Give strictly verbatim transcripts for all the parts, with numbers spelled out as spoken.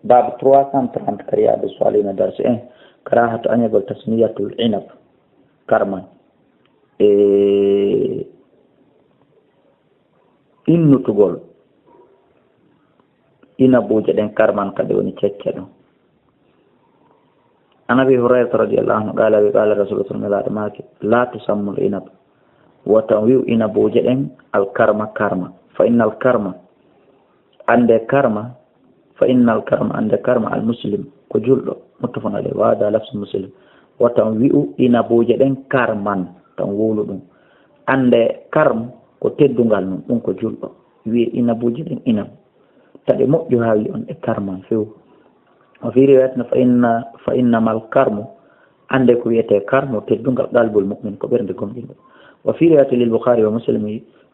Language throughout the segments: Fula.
Baabu trois cent trente ka Riyadu Salihina, darsi un, karahatu añagol tasmiyatul inab, karman. E innutugol inabuuje ɗen karman kadi woni cecce ɗum. An Abi Hurayrata radiyallahu anhu qaala, wi qaala Rasulullah sallallahu alaihi wasallam, Nelaaɗo maaki, "La tusammul inab." Wota on wi'u inabuuje ɗen al karma, karma. Fa innal karma, annde karma, fa innal karma, annde karma, al muslim, ko julɗo. Muttafaqun alayh. Wa hada lafzu Muslim. Wota on wi'u inabuuje ɗen karman, tan wowlu ɗum. Annde karm ko teddungal mum, ɗum ko julɗo. Wi'e inabuuje ɗen inab. Taɗe moƴƴo haa wi'on ɗe karman few. Wa fi riwayatin fa inna, fa innamal karmu, annde ko wi'etee karmo, teddungal, qalbul mu'min, ko ɓernde gomɗinɗo. Wa fi riwayatin lil Bukhari wa Muslim,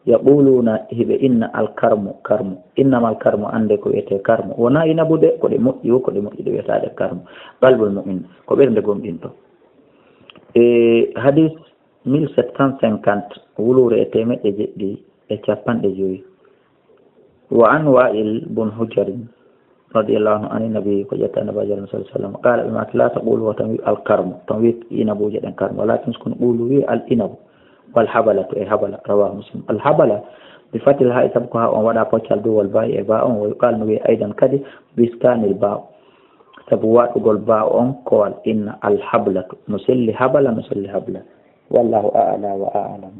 yaquluna, hiɓe inna al karmu, karmu. Innamal karmu, annde ko wi'etee karmu. Wonaa inabu de, ko ɗe moƴƴi wo, ko ɗe moƴƴi ɗe wi'etaade karmu. Qalbul mu'min, ko ɓernde gomɗinɗo. E hadis mille sept cent cinquante, wuluure e teemeɗɗe jeɗɗi e capanɗe jowi. Wa an Wa'il bun Hujrin radiyallahu anhu, an Nabi, ko ƴetta Nabaajo sallallahu alaihi wasallam, qaala, ɓe maaki, "La taqulu," wota on wi'u, "al karmu," tan wi'e inabuuje ɗen karmu, walakin, kono, qulu, wi'e al inabu, wal habalatu, e habala, rawahu Muslim. Al habala, bi fathil ha'i, sabu ko haa on waɗa poccal dow, wal ba'i, e ba on, wa yuqalu, no wi'e, aydan kadi, bi iskanil ba, sabu waɗugol ba on kowal, inna, al hablatu, no selli habala, no selli habla. Wallahu a'la wa a'lam.